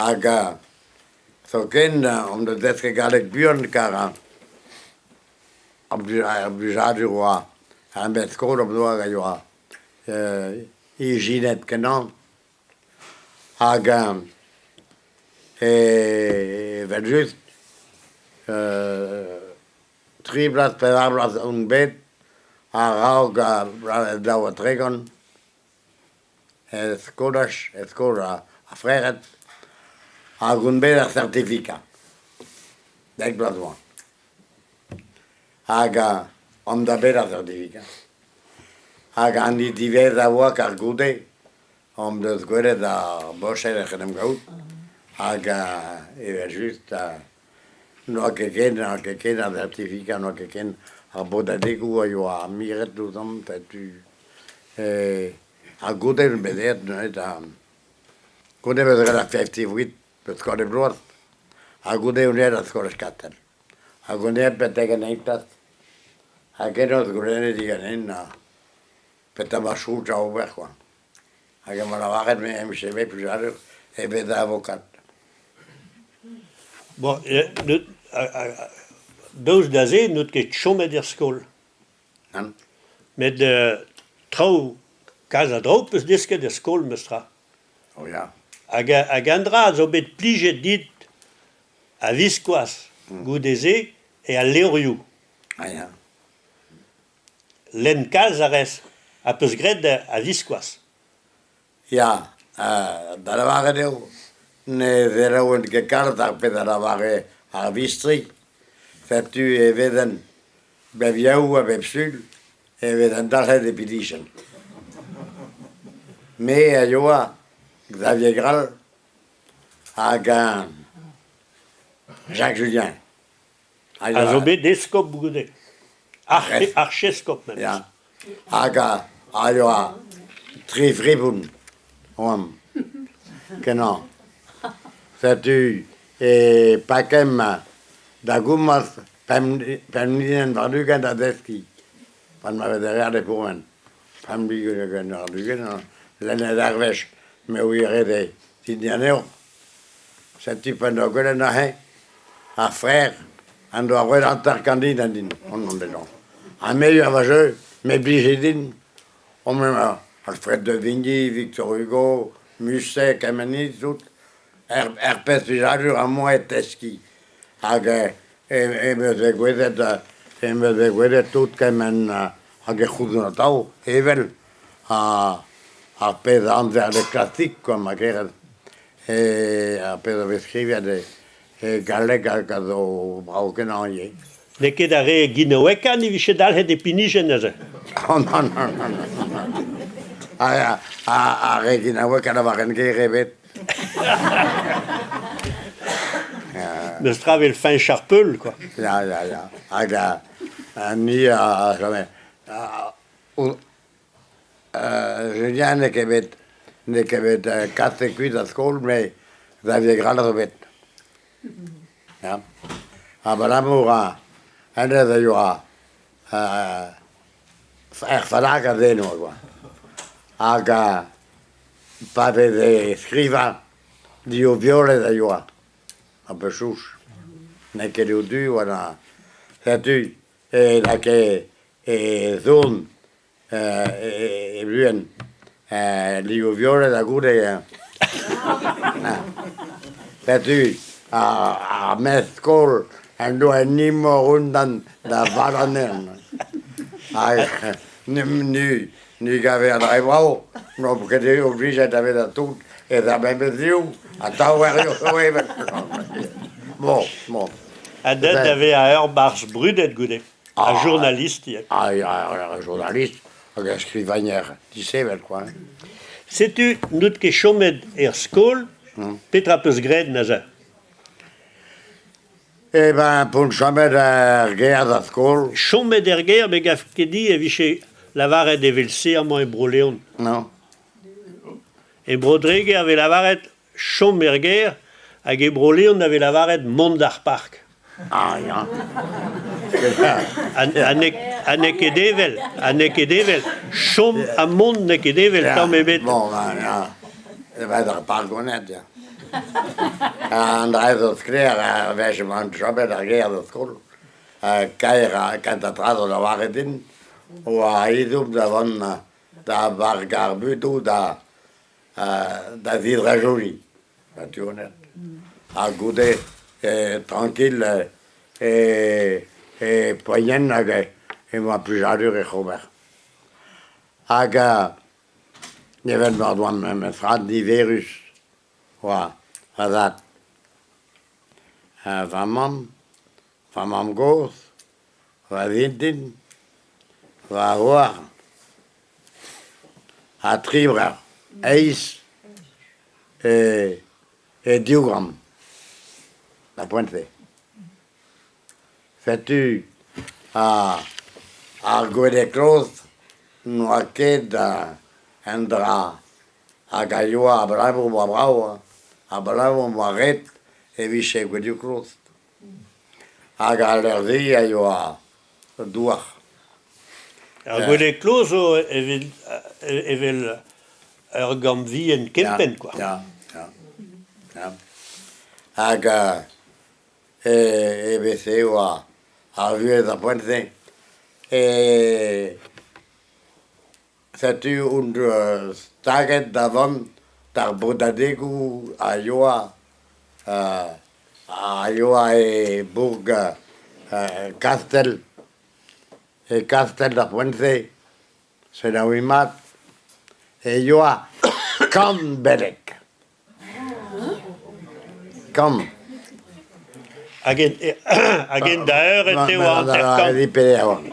Hag zoken omp da desket galleg buan kar ar blijadur oa ar mestrskol am doa hag a yoa ijinet-kenañ. Hag evel-just tri bloaz, pevar bloaz on bet a-raok ar bloavezh 32 er skolaj, er skol ar frered hag on bet ar sertifikad, dek bloaz oan. Hag on da bet ar sertifikad. Hag an hini diwezhañ oa kar goude omp deus gwelet ar Boched ec'h en em gaout hag evel-just n'oa ket ken n'oa ket ken ar sertifikad, n'oa ket ken ar bodadegoù a yoa miret ouzhomp setu ha goude on bet aet neuze da goude 'meus graet ar festival peus kanet bloaz ha goude on aet da skolaj Katell hag on aet betek an eil klas hag eno 'z goulennet diganin petra 'ma soñj da ober kwa. Hag em boa lavaret me em bije bet plijadur e vezañ avokad. Bon, daoust da se n'out ket chomet er skol. Nann. Met traoù, kalz a draoù 'peus desket er skol memes tra. Oh ya. Hag, hag un dra a zo bet plijet dit a-viskoazh goude-se eo al levrioù. Ah ya. Lenn kalz a rez ha 'peus graet a-viskoazh. Ya, da lavaret eo ne selaouen ket kalz ar pezh a lavare ar vistri. Setu e vezen bep yaou ha bep sul e vezen dalc'het e pinijenn. Me a yoa Xavier Grall hag Jacques Julien. A zo bet eskob goude. Archeskob memes. Ya. Hag a yoa tri fribon oamp kenañ. Setu e pakemp da gomañs pemp linenn warn-ugent da zeskiñ. Pan ma veze ret e pourmen. Pemp linenn warn-ugent, lennet ar wech me ouie ret eo din anezho. Setu p'en doa gwelet neuze ar frer en doa roet 50 din on dezhañ. Ha me a va jeu, me blije din. On Alfred de Vigny, Victor Hugo, Musset, kement tout. Er, er pezh plijadur am boa e teskiñ. Hag em eus degouezhet em eus degouezhet tout kement hag e c'houzon atav evel ar pezh a anver le classique quoi ma kerez. Ar pezh a vez skrivet e galleg hag a zo brav-kenañ ivez. N'eo ket ar re ginaouekañ e vije dalc'het e pinijenn neuze. Oh non, non, non, non. Ar re ginaouekañ na varent ger ebet. N'eus tra 'vel Feñch ar Peul, quoi. Ya, ya, ya. Hag ni a chome... Julien n'eo ket bet n'eo ket bet kaset kuit a skol met Xavier Grall a zo bet. Ya. Abalamour hennezh a yoa er falag a zen oa kwa. Hag pa veze skrivañ div-violet a yoa a bep souch. N'eo ket du oa na setu e lakae e zourn e bluenn liv violet ha goude setu ar mestr-skol en doa un imor undan da vat anezhañ hag ni gave an dra brav n'omp ket oblijet da vezañ tout ez ar memes liv atav er evel bon bon Ha deuet da vezañ ur barzh brudet goude. Ar journalist ivez. Ah, ar journalist hag ar skrivagner disheñvel quoi. Setu n'out ket chomet er skol, petra 'peus graet neuze? Eh ben, p'on chomet er gêr da skol. Chomet er gêr, me gav ket dit e vije lavaret evel-se amañ e Bro-Leon. Non. E Bro-Dreger e vez lavaret chom er gêr hag e Bro-Leon a vez lavaret mont d'ar park. Ah ya. Ha n'eo ket evel, ha n'eo ket evel. Chom ha mont n'eo ket evel tamm ebet. Bon, ben, ya. E va d'ar park gonnet, ya. An dra zo sklaer, ar wech emaon chomet ar gêr da skol. Kaer ha kentañ tra zo lavaret din oa ezhomm da vont da bark ar budoù da da zidrajoniñ, naturel. Ha goude trankil e e poagnent hag emañ plijadur ec'h ober. Hag evel mard oan memes tra niverus oa va zad. Va mamm, va mamm-gozh, va vintin, va c'hoar ha tri breur, eizh e div gramm d'ar poent-se. Setu ar gwele-kloz n'oa ket un dra hag a yoa abalamour 'oa brav, abalamour 'oa ret e vije gweleoù-kloz. Hag al lec'h-se a yoa douar. Ar gwele-kloz zo evel evel ur gambr vihan kempenn kwa. Ya, ya, ya. Hag E vefe e oa ar vuhez ar poent-se. E setu on staget da vont d'ar bodadegoù a yoa a yoa e bourk Kastell, e Kastell d'ar poent-se, selaouit mat, e yoa kant beleg. Kant. Hag en, hag en da eur e teu 50.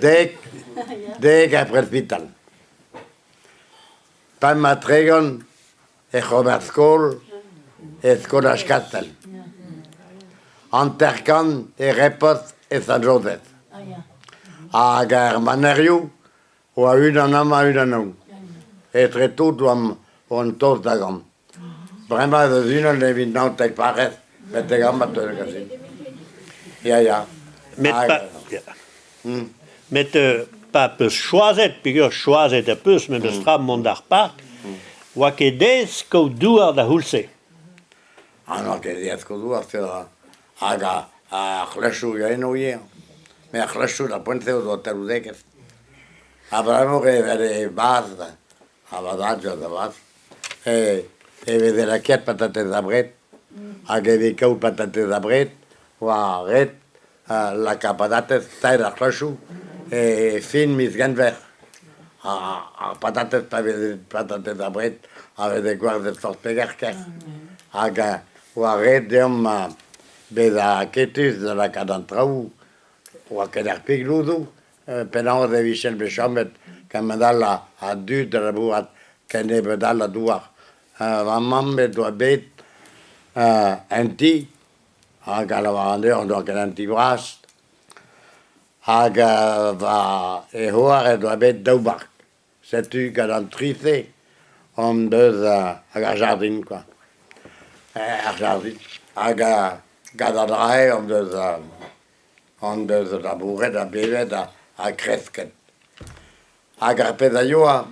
Dek, dek er presbital. Pemp ha 30 ec'h ober skol e skolaj Kastell. 50 e repoz e Sant-Jozef. Hag er manerioù Oa unan amañ, unan ahont. Etre tout oamp oan tost da gant. Bremañ ez eus unan evit 19 parrez betek amañ teu ganin. Ya, ya. Met pa, met pa 'peus choazet, peogwir choazet az peus memes tra mont d'ar park, 'oa ket aes kaout douar da c'houlz-se. Ah n'oa ket aes kaout douar, se hag ar c'hlechoù ya eno ivez. Met ar c'hlechoù d'ar poent-se o doa talvoudegezh. Abalamour evel e baz, ha va zad da vat, e veze lakaet patatez abred hag evit kaout patatez abred oa ret lakaat patatez teir ar c'hlechoù e fin miz Genver. Ar patatez pa veze patatez abred a veze gwerzhet forzh peger ker. Hag oa ret deomp bezañ aketus da lakaat an traoù, oa ket ar piglouzoù penaos e vijent bet chomet kement-all a dud da labourat ken nebeut all a douar. Va mamm he doa bet un ti, hag a lavaran deoc'h n'oa ket un ti bras, hag va e c'hoar he doa bet daou bark. Setu gant an tri-se hon deus hag ar jardin kwa. Ar jardin. Hag gant an dra-se hon deus hon deus labouret ha bevet ha kresket. Hag ar pezh a yoa,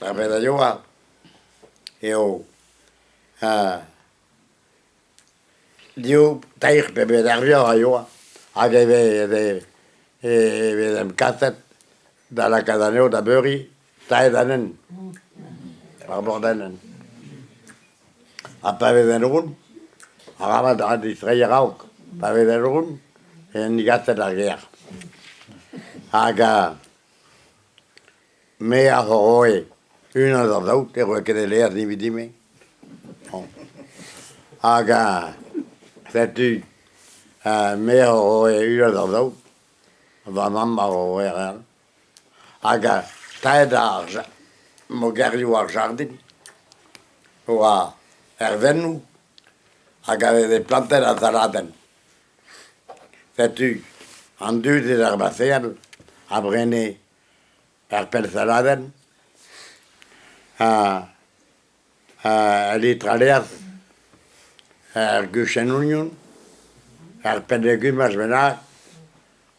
ar pezh a yoa eo div, teir pe beder vioù a yoa hag e veze e vezemp kaset da lakaat anezho da beuriñ teir an hent, war bord an hent. Ha pa vezen ront, arabat dra distreiñ a-raok, pa vezen ront en digaset d'ar gêr. Hag me a c'horroe unan eus ar saout, ne roe ket e laezh evit-me. Hag setu me a roe unan eus ar saout, va mamm a roe re all. Hag taet ar mogerioù ar jardin oa ervennoù hag a veze plantet ar saladenn. Setu an dud eus ar baseal a brene ar penn-saladenn ha al litralerzh, ar guchenn ognon, ar penn-legumaj bennak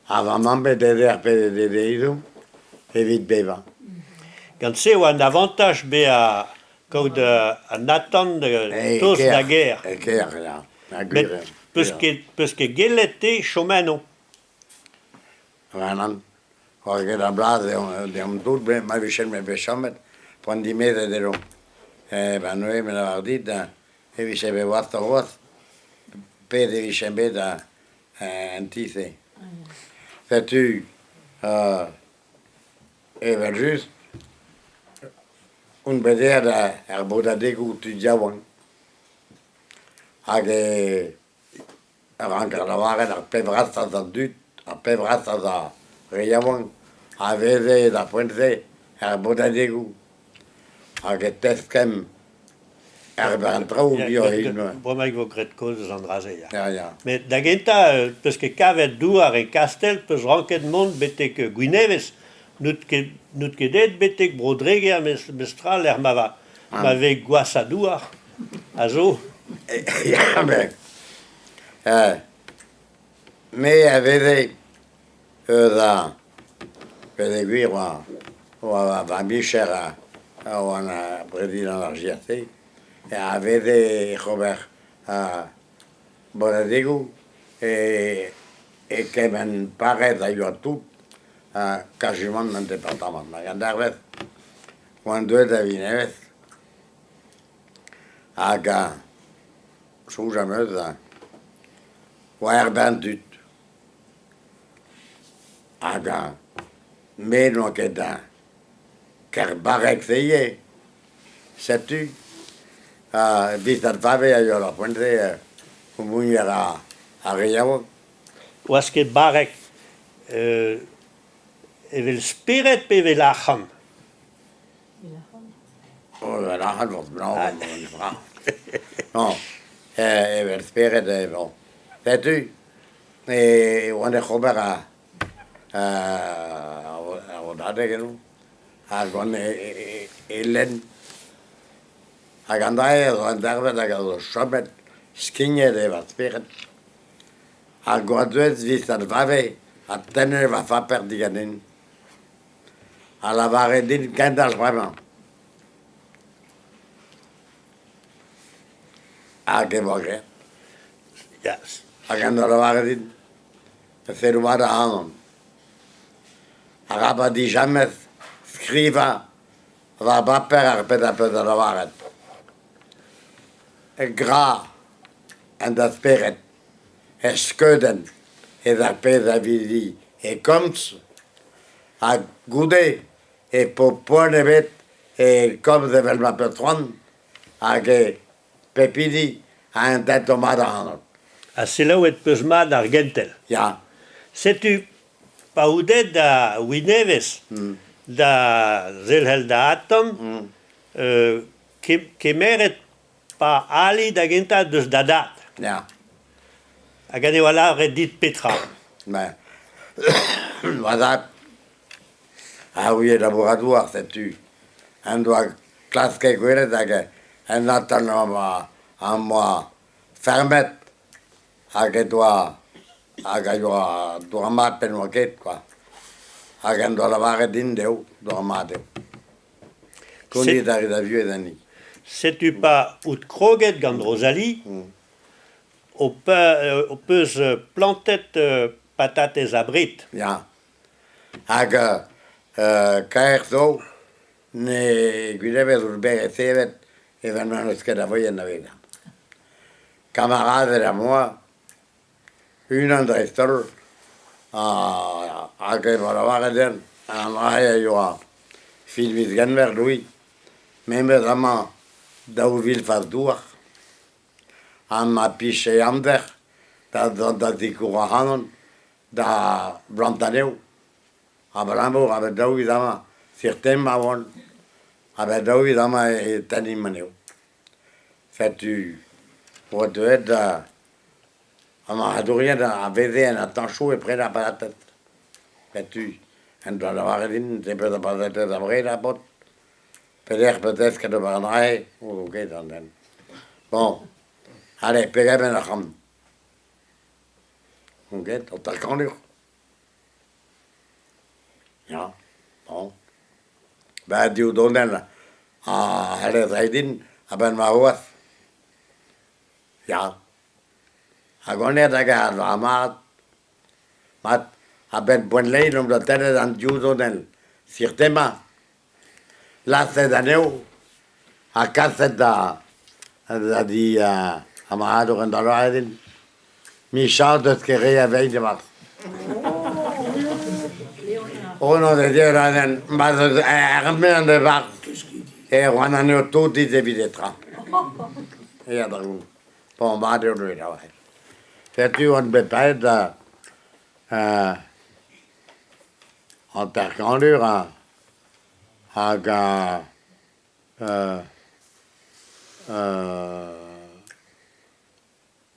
ha va mamm bet dezhe ar pezh he dezho evit bevañ. Gant se e oa un avantaj bezañ Kaout an atant tost da gêr. E kêr, ya. Met peus ket, peus ket gellet te chom eno? Ben nann. Oa ket a blas deomp tout, ma vije me bet chomet, poan dimezet eo. Ben neuze me lavar dit e vije bet gwashoc'h c'hoazh, pet e vije bet en ti-se. Setu evel-just on bet aet er bodadegoù tud yaouank hag e ranker lavaret ar pep brasañ d'an dud, ar pep brasañ d'ar re yaouank a veze d'ar poent-se er bodadegoù hag e teskemp hervez an traoù muioc'h. Bremaik e vo graet kaoz eus an dra-se, ya. Ya, ya. Met da gentañ, 'peus ket kavet douar e Kastell, 'peus ranket mont betek Gwinevez. N'out ket n'out ket aet betek Bro-Dreger mestra lec'h ma va ma vez gwashañ douar a zo. Ya, met me a veze eus a peogwir oa oa va micher a oan prezidant ar JRC a veze oc'h ober bodadegoù e kement parrez a yoa tout kazimant an departamant. Hag an dervezh oan deuet da Winevez hag soñj am eus oa ur bern tud hag me n'oa ket ker barrek-se ivez. Setu evit ar vave a yoa d'ar poent-se kumunier ar re yaouank. Oas ket barrek evel spered pe evel arc'hant? Oh, evel arc'hant 'vo brav. Non, evel spered eo. Setu e oan oc'h ober ar vodadeg eno hag oan e lenn. Hag an dra-se a zo endervet hag a zo chomet skignet eo va spered. Ar gwazed 'vit ar vave ha tennet va faper diganin. Ha lavaret din kendalc'h bremañ. Hag e oa graet. Hag en doa lavaret din sellout mat ac'hanon. Arabat dit james skrivañ war baper ar pezh az peus da lavaret. Gra en da spered er skeudenn ez ar pezh a vezi e komz ha goude e po poan ebet e komz evel ma peus c'hoant hag e pep hini a intento mat ac'hanout. Ha selaouet 'peus mat ar gentel. Ya. Setu pa out aet da Winevez da zelc'hel da atant, kemeret pa ali da gentañ deus da dad. Ya. Hag en devoa lâret dit petra? Ben, va zad a ouie labourat douar, setu. En doa klasket gwelet hag en atant am boa fermet hag e doa hag a yoa doa mat pe n'oa ket kwa. Hag en doa lavaret din dezho doa mat eo. Konit a rit da vuhez enni. Setu pa out kroget gant Rosalie, ho peus plantet patatez abred. Ya. Hag kaer zo, ne gwirionez out bet resevet evel ma n'eus ket a voien da vezañ. Kamaraded am boa, unan dreist-holl, hag e vo lavaret din an dra-se a yoa fin miz Genver, Louis, memes amañ 2000 fas douar, ha ma pije amzer da zont da sikour ac'hanon da blantañ anezho. Abalamour a-benn daou viz amañ, certain a oan, a-benn daou viz amañ e tennimp anezho. Setu oa deuet an marc'hadourien a veze en atañchoù e prenañ patatez. Setu en doa lavaret din te peus patatez abred ar paotr. Pelec'h 'peus desket ober an dra-se? Oh ket an den. Bon, allez, pegement ac'hann? On ket, o talkanur. Ya, bon. Ben, div donenn A c'haller reiñ din a-benn warc'hoazh ya. Hag honnezh hag a dra mat, mat a-benn poent lein omp da tennet an div zonenn sirtemañ, lazhet anezho ha kaset da da di ar marc'hadour en doa lâret din 'michañs 'deus ket re a vein e-barzh. Oh non, ma'z eus er-maez e-barzh e roan anezho tout dit evit netra. Ya da Bon, mat eo deuet avat. Setu on bet paeet hanter-kant eur hag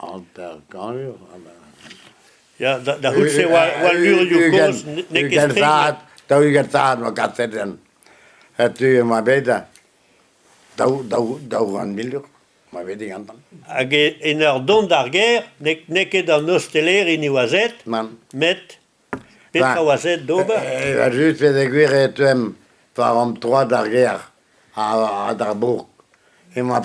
hanter-kant eur Ya, da c'houlz e oa lurioù kozh, n'eo ket strivet. 40 sac'had 'oa kaset din. Setu emañ bet 200 000 lur. Ma vez digantañ. Hag en ur dont d'ar gêr, n'eo ket an osteleri ne oa aet, Nann. met petra oa aet d'ober? Evel-just peogwir e teuemp war an troad d'ar gêr ha d'ar bourk. Emañ